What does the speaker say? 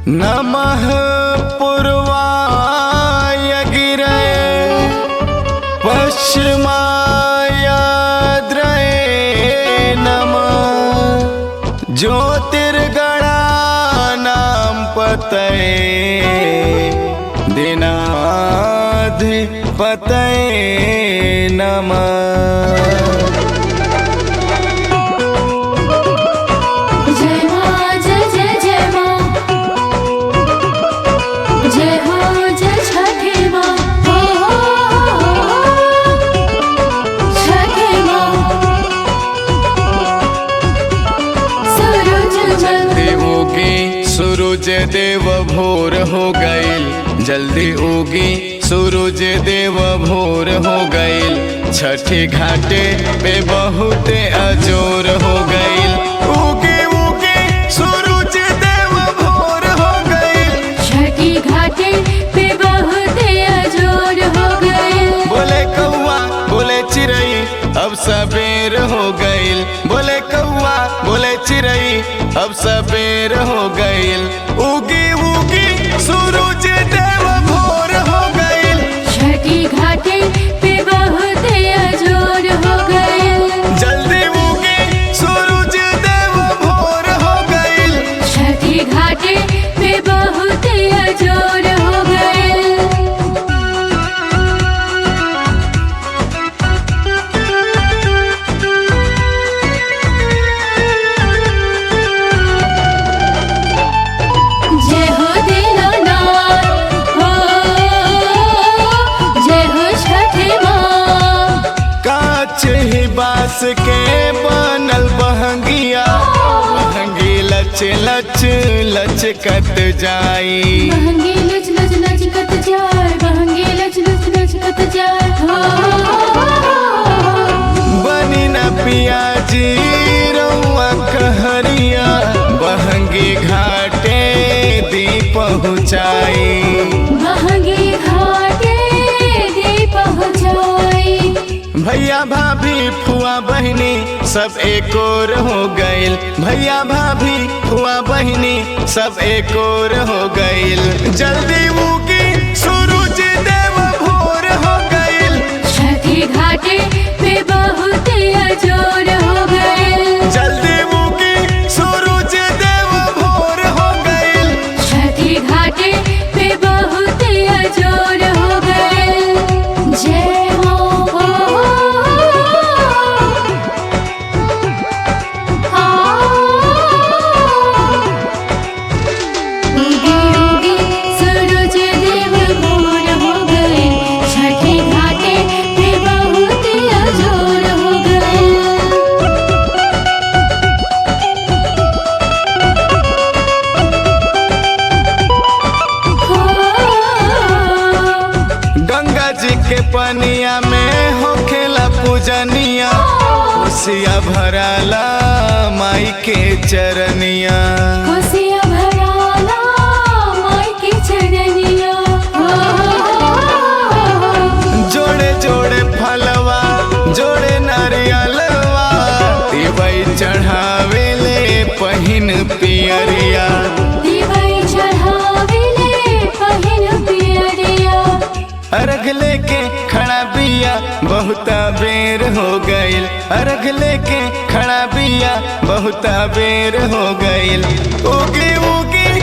नमः पूर्वाय गिरे पश्चिमाय द्रये नमः ज्योतिर्गणानां पतये दिनाधिपतये नमः। जय माँ जय जय जय माँ जय हो जय छठी माँ हो हो हो हो छठी माँ सूरज जल्दी उगी सूरज देव भोर हो गईल, जल्दी उगी सूरज देव भोर हो गईल, छठी घाटे पे बहुत अजोर हो गईल। उगी उगी सूरज देव भोर हो गईल, छठी घाटे पे बहुत अजोर हो गए। बोले कौआ बोले चिड़ई अब सबेर हो गईल, बोले कौआ बोले चिड़ई अब सबेर हो गईल। उगी उगी सूरज देव भोर हो गईल, छठी घाटे पे बहुत अजोर हो गए। जल्दी उगी सूरज देव भोर हो गईल। छठी घाटे पे बहुत अजोर हो गए। जय हो दीनानाथ हो जय हो छठी माँ। कांच ही बांस के बनल बहंगिया, बहंगी लच लच लचकत जाई। बहंगी लच लच लचकत जाए, बहंगी लच लच लचकत जाए। हो बनी न पियाजी रउआ कहरिया, बहंगी घाटे दी पहुँचाई। बहंगी घाटे दी पहुँचाई। भैया भाभी फुआ बहिनी सब एक और हो गईल, भैया भाभी फुआ बहिनी सब एक और हो गईल। जल्दी उगी सूरज देव भोर हो गईल, छठी घाटे पे बहुत अजोर हो गए। जल्दी उगी सूरज देव भोर हो गईल। छठी घाटे पे बहुत अजोर हो गए। जय हो हो उगी उगी सूरज देव भोर हो गए। छठी घाटे पे बहुत अजोर हो गए। गंगा जी के पनिया में होखेला पूजनिया, खुशिया भराला माई के चरनिया। खुशियाँ भराला माई के चरनिया। जोड़े जोड़े फलवा जोड़े नारियलवा, दिवई चढ़ावे ले पहिन पियरिया। दिवई चढ़ावेले पहिन पियरिया। अर्घ लेके खड़ा बिया बहुता बेर हो गईल, अर्घ लेके खड़ा बिया बहुता बेर हो गईल। उगी उगी